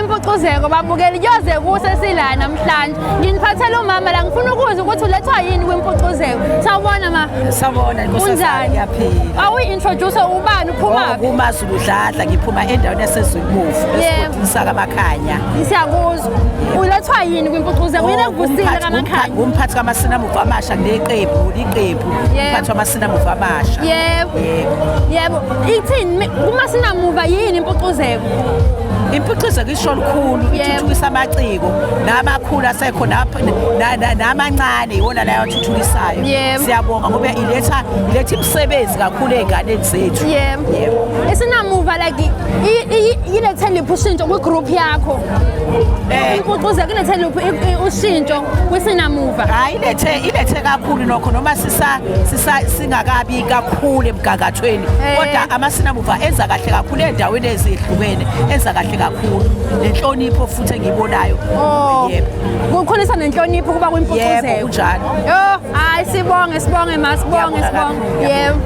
Impucuzeko babukeli, kuyoze kuse sila namhlanje. Nginiphathela umama la, ngifuna ukuzwa ukuthi ulethwa yini kwimpucuzeko. Sawubona ma. Sawubona nkosazana. Unjani? Ngiyaphila. Awuyi-introduce, ubani, uphumaphi? Kumazulu Dladla, ngiphuma endaweni yaseZwelibovu, esigodini sakaMakhanya. Siyakuzwa. Ulethwa yini kwimpucuzeko? Yini ekuvusile kaMakhanya? Ngumphathi kaMasinamuva amasha kuleqembu, liqembu. Umphathi waMasinamuva amasha. Yebo. Yebo. Yebo. Ithini kuMasinamuva, yini impucuzeko? Impucuzeko isho lukhulu, ithuthukisa amaciko namakhulu asekho namancane, iwona layo athuthukisayo. Siyabonga ngoba iletha imisebenzi kakhulu ey'nganeni zethu. Yebo. Isinamuva like ilethe liphi ushintsho kwi-group yakho? Impucuzeko ilethe liphi ushintsho kwisinamuva? Hayi, ilethe kakhulu nokho, noma sisa sisa singakabi kakhulu emgangathweni, kodwa amasinamuva enza kahle kakhulu endaweni ezihlukene, enza kahle kakhulu, nenhlonipho futhi engiyibonayo. Oh. Yebo. Kukhulisa nenhlonipho kuba Yebo. kwimpucuzeko. Kunjalo. Yo, hayi, sibonge, sibonge ma, sibonge. Ngiyabonga Sibonge. kakhulu. Yebo.